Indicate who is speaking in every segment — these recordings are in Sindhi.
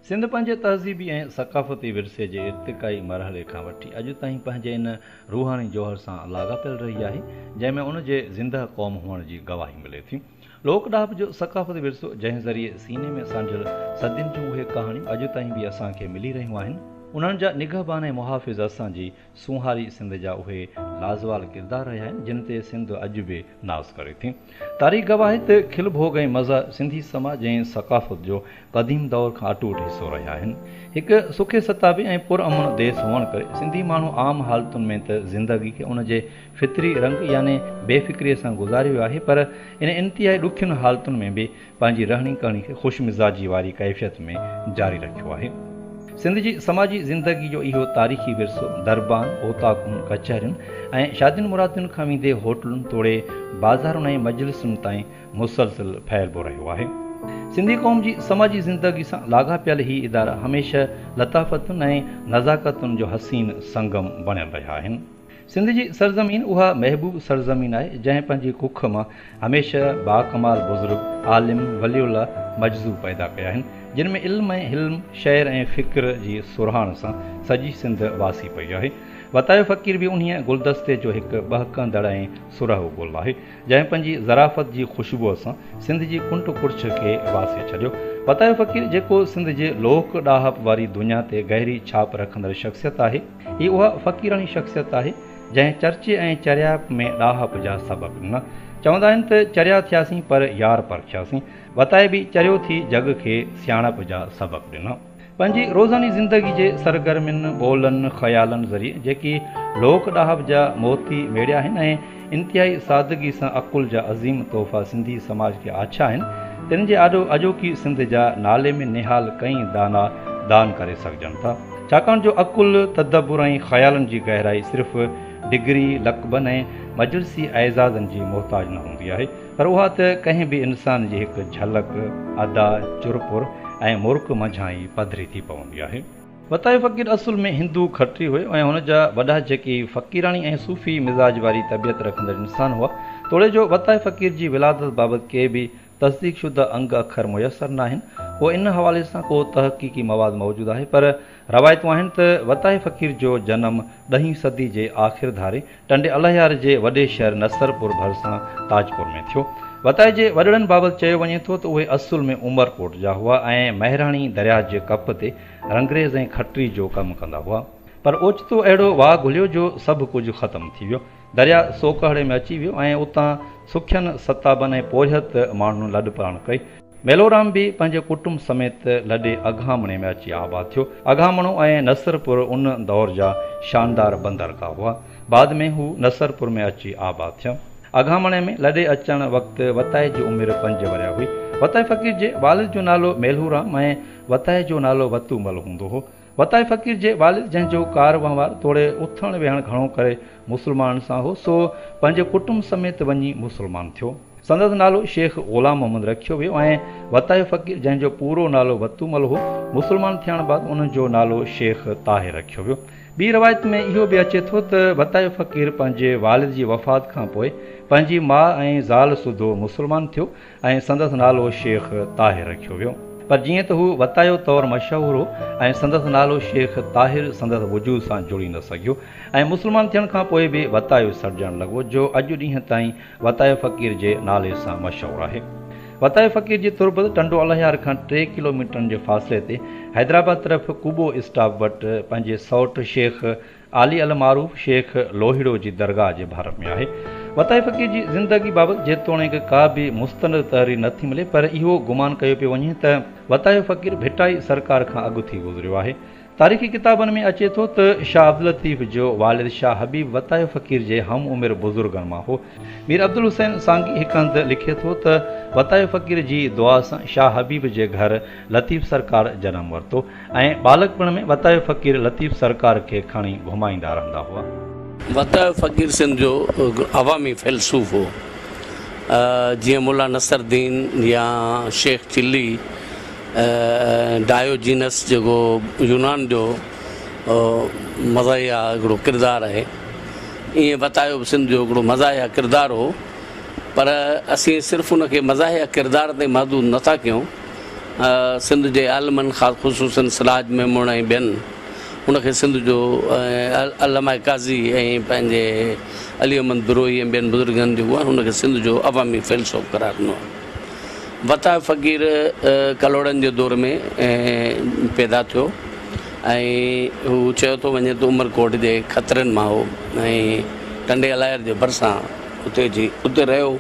Speaker 1: سنڌ پنهنجي تهذيبي ۽ ثقافتي ورثي جي ارتقائي مرحلي کان وٺي اڄ تائين پنهنجي ان روحاني جوهر سان لاڳاپيل رهي آهي، جنهن ۾ ان جي زندهه قوم هئڻ جي گواهي ملي ٿي. لوڪ ڏاهپ جو ثقافتي ورثو جنهن ذريعي سيني ۾ سانڍيل صدين جون اهي ڪهاڻيون اڄ تائين به اسان کي ملي رهيون آهن، انهن جا نگهبان ۽ محافظ اسان جي سونهاري سنڌ جا اهي لازوال ڪردار رهيا آهن، جن تي سنڌ اڄ به ناز ڪري ٿي. تاريخ گواهه آهي ته کل ڀوڳ ۽ مزاح سنڌي سماج ۽ ثقافت جو قديم دور کان اٽوٽ حصو رهيا آهن. هڪ سکي ستابي ۽ پر امن ديس هئڻ ڪري سنڌي ماڻهو عام حالتن ۾ ته زندگي کي ان جي فطري رنگ يعني بي فڪريء سان گذاريو ويو آهي پر ان انتهائي ڏکين حالتن ۾ به پنهنجي رهڻي ڪهڻي کي خوش مزاجي واري ڪيفيت ۾ جاري رکيو آهي. سنڌ جي سماجي زندگي جو اهو تاريخي ورثو دربان، اوطاقن، ڪچهرين ۽ شادين مرادين کان ويندي هوٽلن توڙي بازارن ۽ مجلسن تائين مسلسل ڦهلبو رهيو آهي. سنڌي قوم جي سماجي زندگي سان لاڳاپيل هي ادارا هميشه لطافتن ۽ نزاڪتن جو حسين سنگم بڻيل رهيا آهن. سنڌ جي سرزمين اها محبوب سرزمين آهي، جنهن پنهنجي ڪک مان هميشه باڪمال بزرگ، عالم، ولي الله، مجذوب پيدا ڪيا آهن، جن ۾ علم ۽ حلم، شعر ۽ فڪر جي سرهاڻ سان سڄي سنڌ واسي پئي آهي. وتايو فقير به انهيء گلدستي جو هڪ ٻهڪندڙ ۽ سرهو گل آهي، جنهن پنهنجي ظرافت جي خوشبوء سان سنڌ جي ڪنڊ ڪڙڇ کي واسي ڇڏيو. وتايو فقير جيڪو سنڌ جي لوڪ ڏاهپ واري دنيا تي گهري ڇاپ رکندڙ شخصيت آهي، هي اها فقيراڻي شخصيت آهي، جنهن چرچي ۽ چريائپ ۾ ڏاهپ جا سبق ڏنا. چوندا آهن ته چريا ٿياسين پر يار پرکياسين. وتائي به چريو ٿي جڳ کي سياڻپ جا سبق ڏنا. پنهنجي روزاني زندگي جي سرگرمين، ٻولن، خيالن ذريعي جيڪي لوڪ ڏاهپ جا موتي ميڙيا آهن ۽ انتهائي سادگي سان عقل جا عظيم تحفا سنڌي سماج کي آڇيا آهن، تن جي آڏو اڄوڪي سنڌ جا نالي ۾ نهال ڪئين دانا دان ڪري سگهجن ٿا. ڇاڪاڻ جو عقل، تدبر ۽ خيالن جي گهرائي صرف ڊگري، لقبن ۽ مجلسي اعزازن جي محتاج نه هوندي آهي، پر اها ته ڪنهن به انسان جي هڪ جهلڪ، ادا، چرپر ۽ مرڪ منجهان ئي پڌري ٿي پوندي آهي. وتايو فقير اصل ۾ هندو کٽري هيو ۽ هن جا وڏا جيڪي فقيراڻي ۽ صوفي مزاج واري طبيعت رکندڙ انسان هئا، توڙي جو وتايو فقير جي ولادت بابت ڪي به تصديق شده انگ اکر ميسر ناهن، ڪو ان حوالي سان ڪو تحقيقي مواد موجود آهي، پر روايتون آهن ته وتايي فقير جو جنم ڏهين صدي جي آخر ڌاري ٽنڊي الهيار جي وڏي شهر نصرپور ڀرسان تاجپور ۾ ٿيو. وتائي جي وڏڙن بابت چيو وڃي ٿو ته اهي اصل ۾ عمرڪوٽ جا هئا ۽ مهراڻي درياهه جي ڪپ تي رنگريز ۽ کٽري جو ڪم ڪندا هئا. پر اوچتو اهڙو واء گهليو جو سڀ ڪجهه ختم ٿي ويو. درياهه سوڪهڙي ۾ اچي ويو ۽ اتان سکين ستابن ۽ پورهيت ماڻهن لڏپلاڻ ڪئي. ميلورام به پنهنجي ڪٽنب سميت لڏي اگهامڻي ۾ اچي آباد ٿيو. اگهامڻو ۽ نصرپور ان دور جا شاندار بندرگاهه هئا. بعد ۾ هو نصرپور ۾ اچي آباد ٿيا. اگهامڻي ۾ لڏي اچڻ وقت وتائي جي عمر پنج ورهيه هئي. وتائي فقير جي والد جو نالو ميلهورام ۽ وتائي جو نالو وتومل هوندو هو. وتائي فقير جي والد جنهن جو ڪار وهنوار توڙي اٿڻ ويهڻ گهڻو ڪري مسلمانن سان هو، سو پنهنجي ڪٽنب سميت وڃي مسلمان ٿيو. سندس نالو شيخ غلام محمد رکيو ويو ۽ وتايو فقير جنهن جو پورو نالو وتومل هو، مسلمان ٿيڻ بعد ان جو نالو شيخ طاهر رکيو ويو. ٻي روايت ۾ اهو به اچي ٿو ته وتايو فقير پنهنجي والد جي وفات کان پوء پنهنجي ماء ۽ زال سوڌو مسلمان ٿيو ۽ سندس نالو شيخ طاهر رکيو ويو. پر جيئن ته هو وتايو طور مشهور هو ۽ سندس نالو شيخ طاهر سندس وجود سان جڙي نه سگهيو ۽ مسلمان ٿيڻ کان پوء به وتايو سڏجڻ لڳو جو اڄ ڏينهن تائين وتايو فقير جي نالي سان مشهور آهي. وتايو فقير جي تربت ٽنڊو الهيار کان ٽي ڪلوميٽرن جي فاصلي تي حيدرآباد طرف قبو اسٽاپ وٽ پنهنجي سئوٽ شيخ عالي المعروف شيخ لوهيڙو جي درگاهه جي ڀر ۾ آهي. وتائي فقير جي زندگي بابت جيتوڻيڪ ڪا به مستند تحرير نه ٿي ملي پر اهو گمان ڪيو پيو وڃي ته وتايو فقير ڀٽائي سرڪار کان اڳ ٿي گذريو آهي. تاريخي ڪتابن ۾ اچي ٿو ته شاهه عبداللطيف جو والد شاهه حبيب وتايو فقير جي هم عمر بزرگن مان هو. مير عبدالحسين سانگي هڪ هنڌ لکي ٿو ته وتايو فقير جي دعا سان شاهه حبيب جي گهر لطيف سرڪار جنم ورتو. ۽ ٻالڪپڻ ۾ وتايو فقير لطيف سرڪار کي کڻي گهمائيندا رهندا هئا.
Speaker 2: وتايو فقير سنڌ جو عوامي فيلسوف هو. جيئن ملا نصرالدين يا شيخ چلي، ڊايوجينس جيڪو يونان جو مزاحيه هڪڙو ڪردار آهي، ايئن وتايو به سنڌ جو هڪڙو مزاحيه ڪردار هو. پر اسين صرف ان کي مزاحيه ڪردار تائين محدود نه ٿا ڪيون. سنڌ جي عالمن خاص خصوصاً سراج ميمڻ ۽ ٻين ان کي سنڌ جو علامه قاضي ۽ پنهنجي علي احمد بروهي ۽ ٻين بزرگن جيڪو آهي ان کي سنڌ جو عوامي فيلسوف قرار ڏنو آهي. وتايو فقير ڪلهوڙن جي دور ۾ پيدا ٿيو ۽ هو چيو ٿو وڃي ته عمرڪوٽ جي کترين مان هو ۽ ٽنڊي الهيار جي ڀرسان اتي اچي اتي رهيو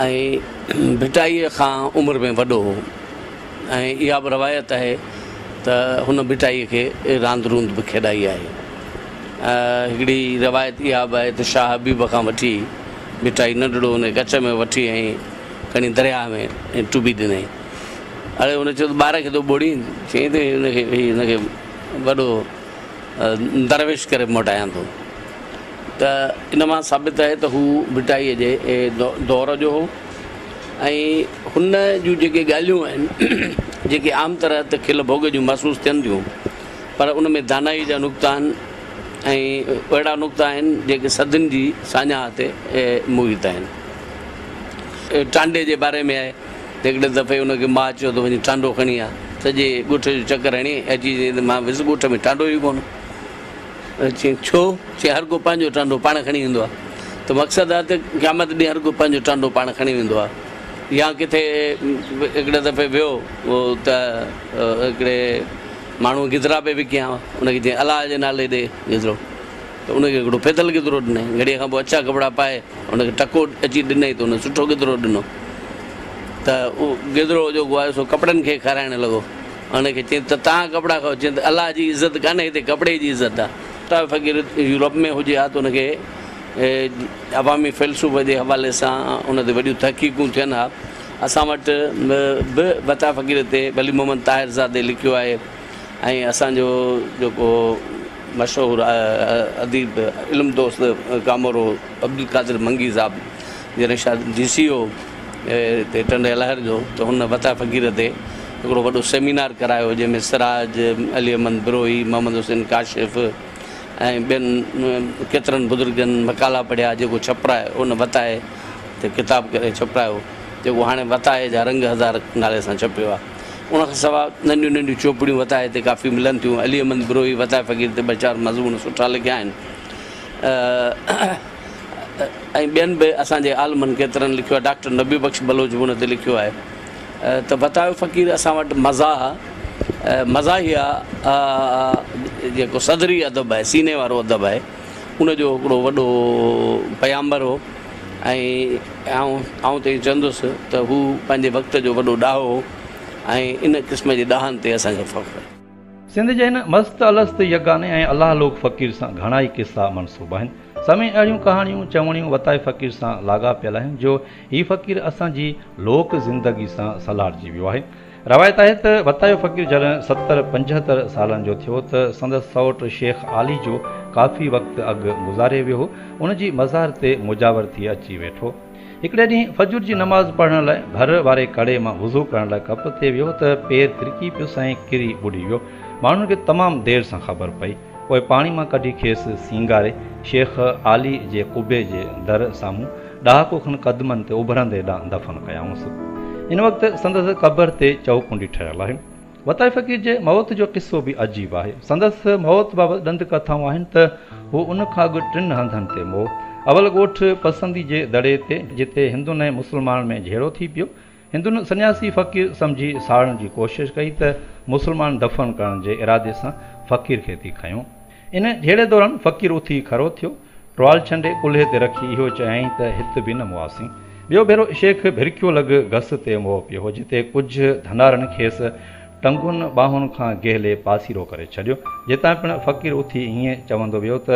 Speaker 2: ۽ ڀٽائيء کان عمر ۾ وڏو هو ۽ اها به روايت آهي ته هن ڀٽائيء کي راند روند به کيڏائي آهي. هڪڙي روايت اها به آهي ته شاهه حبيب کان وٺي ڀٽائي ننڍڙو هن کي ڪڇ ۾ وٺي ۽ کڻي درياهه ۾ ٽٻي ڏنائين. اڙي هن چيو ته ٻار کي ٿو ٻوڙين؟ چيائين ته هن کي هن کي وڏو درويش ڪري موٽايان ٿو. ته ان مان ثابت آهي ته هو ڀٽائيء جي دور جو هو ۽ هن جون جيڪي ڳالهيون آهن جيڪي عام طرح ته کل ڀوڳ جون محسوس ٿين ٿيون پر ان ۾ دانائيء جا نقطا آهن ۽ اهڙا نقطا آهن جيڪي صدين جي ساڃاهه تي محيط آهن. ٽانڊي جي باري ۾ آهي ته هڪڙي دفعي ان کي ماء چيو ته وڃي ٽانڊو کڻي آ. سڄي ڳوٺ جو چڪر هڻي اچي چيائين ته مان ويس ڳوٺ ۾ ٽانڊو ئي ڪونه. چيائين ڇو؟ چيائين هر ڪو پنهنجو ٽانڊو پاڻ کڻي ويندو آهي. ته مقصد آهي ته قيامت ڏينهن هر ڪو پنهنجو ٽانڊو پاڻ کڻي ويندو آهي. يا ڪٿي هڪڙي دفعي ويو ته هڪڙي ماڻهوء گدرا پئي وڪيا ان کي چيائين الله جي نالي ڏي گدرو ته ان کي هڪڙو ڦٿل گدرو ڏنائين. گهڙيء کان پوء اڇا ڪپڙا پائي ان کي ٽڪو اچي ڏنائين ته ان سٺو گدرو ڏنو ته اهو گدرو جيڪو آهي سو ڪپڙن کي کارائڻ لڳو. ان کي چيائين ته توهان ڪپڙا کائو. چيائين ته الله جي عزت ڪانهي هتي ڪپڙي جي عزت آهي. وتايو فقير يورپ ۾ هجي ها ته ان کي عوامي فيلسوف جي حوالي سان ان تي وڏيون تحقيقون ٿين ها. اسان وٽ به وتايو فقير تي ولي محمد طاهر زادي لکيو آهي ۽ اسان جو جيڪو مشهور اديب علم دوست ڪامورو عبدالقادر منگي صاحب جڏهن شايد ڊي سي هو هتي ٽنڊي الهيار جو ته هن وتايو فقير تي هڪڙو وڏو سيمينار ڪرايو جنهن ۾ سراج، علي احمد بروهي، محمد حسين ڪاشف ۽ ٻين ڪيترن بزرگن مقالا پڙهيا جيڪو ڇپرائي ان وتائي تي ڪتاب ڪري ڇپرايو جيڪو هاڻي وتائي جا رنگ هزار نالي سان ڇپيو آهي. ان کان سواء ننڍيون ننڍيون چوپڙيون وتائي تي ڪافي ملن ٿيون. علي احمد بروهي وتائي فقير تي ٻه چار مضمون سٺا لکيا آهن. ۽ ٻين به اسان جي عالمن ڪيترن لکيو آهي. ڊاڪٽر نبي بخش بلوچ به ان تي لکيو آهي ته وتايو فقير اسان وٽ مزاح، مزاحيه جيڪو صدري ادب آهي، سيني وارو ادب آهي، ان جو هڪڙو وڏو پيامبر هو ۽ آئون آئون ته ائين چوندس ته هو پنهنجي وقت جو وڏو ڏاهو هو ۽ ان قسم جي ڏاهن تي اسان کي فخر آهي.
Speaker 1: سنڌ جي هن مست الست يگاني ۽ الله لوڪ فقير سان گهڻائي قصا منسوب آهن. سوين اهڙيون ڪهاڻيون، چوڻيون وتائي فقير سان لاڳاپيل آهن جو هي فقير اسان جي لوڪ زندگي سان سلهاڙجي ويو آهي. روايت آهي ته وتايو فقير جڏهن ستر 75 سالن جو ٿيو ته سندس سئوٽ شيخ عالي جو ڪافي وقت اڳ گذاري ويو هو ان جي مزار تي مجاور ٿي اچي ويٺو. هڪڙي ڏينهن فجر جي نماز پڙهڻ لاء ڀر واري ڪڙي مان وضو ڪرڻ لاء ڪپ تي ويو ته پير ترڪي پيس ۽ ڪري ٻڏي ويو. ماڻهن کي تمام دير سان خبر پئي. پوء پاڻي مان ڪڍي کيس سينگاري شيخ عالي جي قبي جي در سامهون ڏهاڪو کن قدمن تي اڀرندي ڏانهن دفن ڪيائونس. هن وقت سندس قبر تي چؤڪنڊي ٺهيل آهي. وتائي فقير جي موت جو قصو به عجيب آهي. سندس موت بابت ڏند ڪٿائون آهن ته هو ان کان اڳ ٽن هنڌن تي مئو. اول ڳوٺ پسندي جي دڙي تي، جتي هندن ۽ مسلمانن ۾ جهيڙو ٿي پيو. هندن سنياسي فقير سمجهي ساڙڻ جي ڪوشش ڪئي ته مسلمانن دفن ڪرڻ جي ارادي سان فقير کي ٿي کنيو. ان جهيڙي دوران فقير اٿي کڙو ٿيو. ٽوال ڇنڊي ڪلهي تي رکي اهو چيائين ته هت به نه مئاسين. ٻيو ڀيرو شيخ ڀرڪيو لڳ گس تي مئو پيو هو جتي ڪجهه ڌنارن کيس ٽنگن ٻانهن کان گهلي پاسيرو ڪري ڇڏيو جتان پڻ فقير اٿي ائين چوندو ويو ته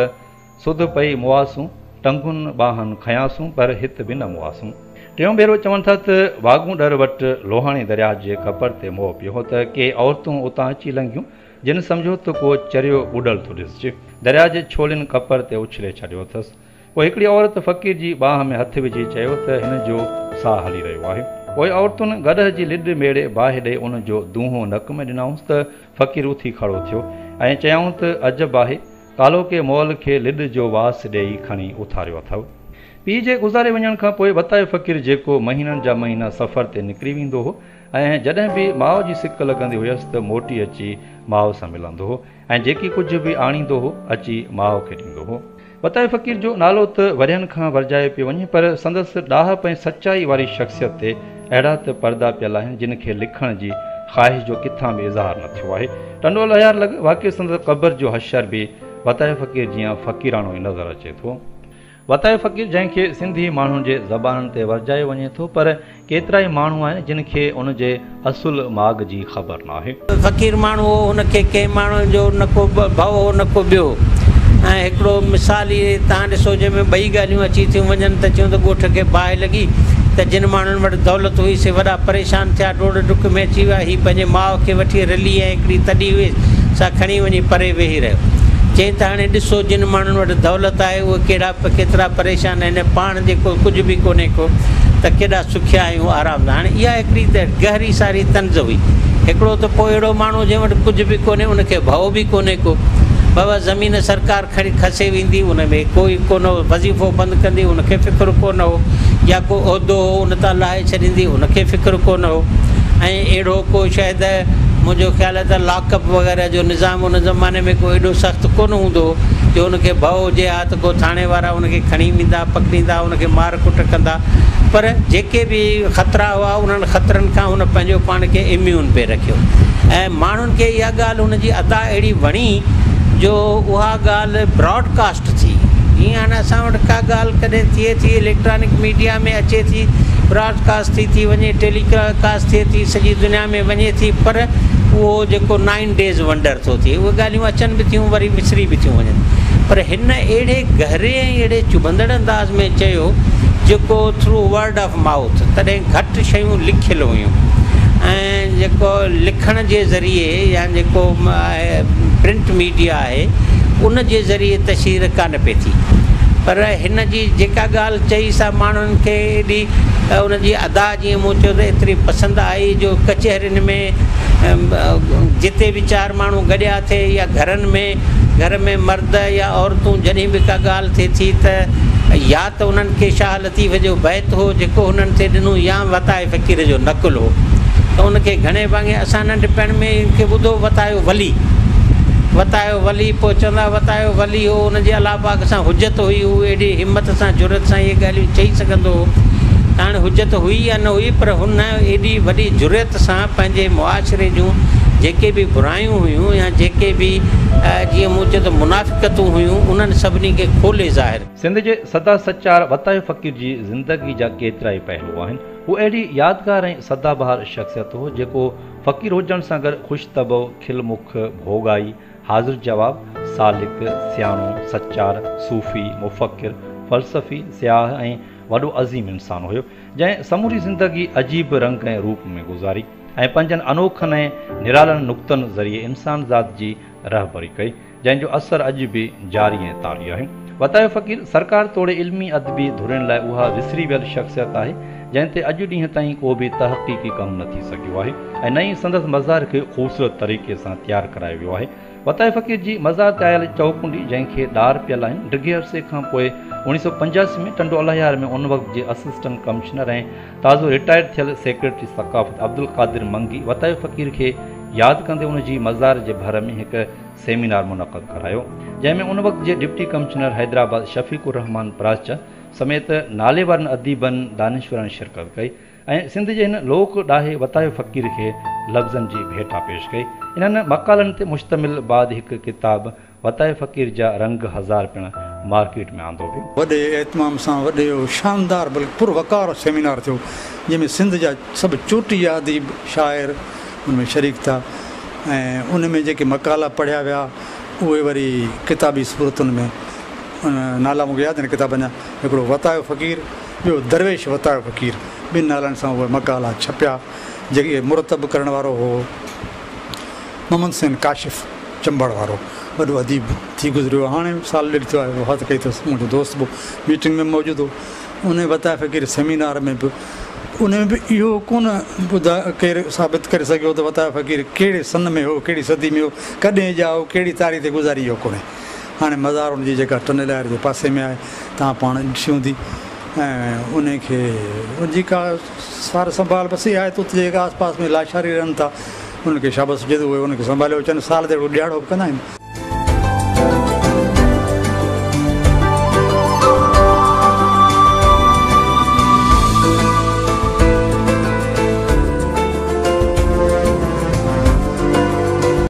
Speaker 1: سڌ پئي مئاسون، ٽنگن ٻانهن کنياسون پر هت به نه مئاسون. ٽيون ڀيرو چون ٿا ته واڳون ڏر وٽ لوهاڻي درياهه جي ڪپر تي مئو پيو هو ته ڪي عورتون اتان اچي لنگهيون جن سمجهيو ته ڪو چريو ٻڏل ٿو ڏسجي. درياء جي ڇولين ڪپر تي اڇلي ڇڏيو اٿس. پوء هڪڙي عورت فقير جي ٻانهن ۾ هٿ وجهي چيو ته هن جو ساهه هلي رهيو آهي. پوء عورتن گڏهه جي لڏ ميڙي باهه ڏئي ان جو دونهون نڪ ۾ ڏنائونس ته فقير اٿي کڙو ٿيو ۽ چيائون ته عجب آهي، ڪالهوڪي مئل کي لڏ جو واس ڏيئي کڻي اٿاريو اٿئو. پيء جي گذاري وڃڻ کان پوء وتايو فقير جيڪو مهينن جا مهينا سفر تي نڪري ويندو هو ۽ جڏهن به ماء جي سڪ لڳندي هيس ته موٽي اچي ماء سان ملندو هو ۽ جيڪي ڪجهه به آڻيندو هو اچي ماء کي ڏيندو هو. وتايو فقير جو نالو ته ورهين کان ورجايو پيو وڃي پر سندس ڏاهپ ۽ سچائي واري شخصيت تي اهڙا ته پردا پيل آهن جن کي لکڻ جي خواهش جو ڪٿان به اظهار نه ٿيو آهي. ٽنڊو الهيار لڳ واقع سندس قبر جو حشر به وتايو فقير جيان فقيراڻو ئي نظر اچي ٿو. وتايو فقير جنهن کي سنڌي ماڻهن جي زبانن تي ورجايو وڃي ٿو پر ڪيترائي ماڻهو آهن جن کي ان جي اصل ماڳ جي خبر ناهي.
Speaker 2: فقير ماڻهو هو، هن کي ڪنهن ماڻهو جو نه ڪو ڀؤ هو نه ڪو ٻيو. ۽ هڪڙو مثال ئي تهان ڏسو جنهن ۾ ٻئي ڳالهيون اچي ٿيون وڃن ته چيون ته ڳوٺ کي باهه لڳي ته جن ماڻهن وٽ دولت هئي سي وڏا پريشان ٿيا ڊوڙ ڊڪ ۾ اچي ويا هي پنهنجي ماء کي وٺي رلي ۽ هڪڙي تڏي هئي سا کڻي وڃي پري ويهي رهيو. چيائين ته هاڻي ڏسو جن ماڻهن وٽ دولت آهي اهي ڪهڙا ڪيترا پريشان آهن ۽ پاڻ جيڪو ڪجهه به ڪونهي ڪو ته ڪيڏا سکيا آهيون آرام سان. هاڻي اها هڪڙي ته گهري ساري طنز هئي. هڪڙو ته پوء اهڙو ماڻهو جنهن وٽ ڪجهه به ڪونهي ان کي ڀؤ به ڪونهي ڪو. بابا زمين سرڪار کڻي کسي ويندي ان ۾ ڪو ئي ڪونه هو، وظيفو بند ڪندي ان کي فڪر ڪونه هو يا ڪو عهدو هو ان تان لاهي ڇڏيندي ان کي فڪر ڪونه هو ۽ اهڙو ڪو شايد منهنجو خيال آهي ته لاڪ اپ وغيره جو نظام ان زماني ۾ ڪو ايڏو سخت ڪونه هوندو هو جو ان کي ڀؤ هجي ها ته ڪو ٿاڻي وارا ان کي کڻي ويندا، پڪڙيندا، ان کي مار ڪٽ ڪندا. پر جيڪي به خطرا هئا انهن خطرن کان هن پنهنجو پاڻ کي اميون پئي رکيو ۽ ماڻهن کي اها ڳالهه هن جي ادا اهڙي وڻي جو اها ڳالهه براڊ ڪاسٽ ٿي. جيئن هاڻي اسان وٽ ڪا ڳالهه ڪڏهن ٿئي ٿي اليڪٽرانڪ ميڊيا ۾ اچي ٿي، براڊ ڪاسٽ ٿي ٿي وڃي، ٽيلي ڪاسٽ ٿئي ٿي، سڄي دنيا ۾ وڃي ٿي پر اهو جيڪو نائن ڊيز ونڊر ٿو ٿئي اهي ڳالهيون اچن به ٿيون وري وسري به ٿيون وڃن پر هن اهڙي گهري ۽ اهڙي چڀندڙ انداز ۾ چيو جيڪو ٿرو ورڊ آف مائوٿ تڏهن گهٽ شيون لکيل هيون ۽ جيڪو لکڻ جي ذريعي يا جيڪو پرنٽ ميڊيا آهي ان جي ذريعي تشهير ڪانه پئي ٿي پر هن جي جيڪا ڳالهه چئي سا ماڻهن کي ايڏي ان جي ادا جيئن مون چيو ته ايتري پسند آئي جو ڪچهرين ۾ جتي به چار ماڻهو گڏيا ٿي يا گهرن ۾ گهر ۾ مرد يا عورتون جڏهن به ڪا ڳالهه ٿئي ٿي ته يا ته انهن کي شاهه لطيف جو بيت هو جيڪو هنن ٿي ڏنو يا وتائي فقير جو نقل هو ته ان کي گهڻي ڀاڱي اسان ننڍپڻ ۾ ان کي ٻڌو وتايو ولي وتايو ولي پوء چوندا وتايو ولي هو ان جي الله پاڪ سان حجت هئي هو ايڏي همت سان جرئت سان اهي ڳالهيون چئي سگهندو هو ته هاڻي حجت هئي يا نه هئي پر هن ايڏي وڏي جرئت سان پنهنجي معاشري جون جيڪي به برايون هيون يا جيڪي به جيئن مون چيو ته منافقتون هيون انهن سڀني کي کولي ظاهر
Speaker 1: سنڌ جي سدا سچار وتايو فقير جي زندگي جا ڪيترائي پهلو آهن. هو اهڙي يادگار ۽ سدا بهار شخصيت هو جيڪو فقير هجڻ سان گڏ خوش طبع، کل مک، ڀوڳائي، حاضر جواب، سالڪ، سياڻو، سچار، صوفي، مفڪر، فلسفي، سياح ۽ وڏو عظيم انسان هيو، جنهن سموري زندگي عجيب رنگ ۽ روپ ۾ گذاري ۽ پنهنجن انوکن ۽ نرالن نقطن ذريعي انسان ذات جي رهبري ڪئي، جنهن جو اثر اڄ به جاري ۽ طاري آهي. وتايو فقير سرڪار توڙي علمي ادبي ڌرين لاء اها وسري ويل شخصيت آهي، جنهن تي اڄ ڏينهن تائين ڪو به تحقيقي ڪم نه ٿي سگهيو آهي ۽ نه ئي سندس مزار کي خوبصورت طريقي سان تيار ڪرايو ويو آهي. وتايو فقير جي مزار تي آيل چؤڪنڊي جنهن کي ڏار پيل آهن، ڊگهي عرصي کان پوء 1985 ۾ ٽنڊو الهيار ۾ ان وقت جي اسسٽنٽ ڪمشنر ۽ تازو رٽائرڊ ٿيل سيڪريٽري ثقافت عبدالقادر منگي وتايو فقير کي ياد ڪندي ان جي مزار جي ڀر ۾ هڪ سيمينار منعقد ڪرايو جنهن ۾ ان وقت جي ڊپٽي ڪمشنر حيدرآباد شفيق الرحمان پراچه سميت ناليوارن اديبن دانشورن شرڪت ڪئي ۽ سنڌ جي هن لوڪ ڏاهي وتايو فقير کي لفظن جي ڀيٽا پيش ڪئي. انهن مقالن تي مشتمل بعد هڪ ڪتاب وتايو فقير جا رنگ هزار پڻ مارڪيٽ ۾ آندو ويو.
Speaker 3: وڏي اهتمام سان وڏي شاندار بلڪ پروقار سيمينار ٿيو جنهن ۾ سنڌ جا سڀ چوٽي جا اديب شاعر ان ۾ شريڪ ٿيا ۽ ان ۾ جيڪي مقالا پڙهيا ويا اهي وري ڪتابي صورتن ۾ نالا مون کي ياد آهن ڪتابن جا هڪڙو وتايو فقير ٻيو درويش وتايو فقير ٻن نالن سان اهي مقالا ڇپيا جيڪي مرتب ڪرڻ وارو هو محمد حسين ڪاشف چمبڙ وارو وڏو اديب ٿي گذريو هاڻي سال ڏيڍ ٿيو آهي وفات ڪئي اٿس منهنجو دوست به ميٽنگ ۾ موجود هو ان وتايو فقير سيمينار ۾ به ان ۾ به اهو ڪونه ٻڌا ڪير ثابت ڪري سگهيو ته وتايو فقير ڪهڙي سن ۾ هو ڪهڙي صدي ۾ هو ڪڏهن ڄائو ڪهڙي تاريخ تي گذاري ويو ڪونهي هاڻي مزار ان جي جيڪا ٽنڊي لاهر جي پاسي ۾ آهي توهان پاڻ ڏٺي هوندي. ۽ ان کي ان جي ڪا سار سنڀال بس اها آهي ته اتي جيڪا آس پاس ۾ لاشاري رهن ٿا انهن کي شابس هجي ته اهي ان کي سنڀاليو اچن سال تي هڪڙو ڏهاڙو به ڪندا آهن.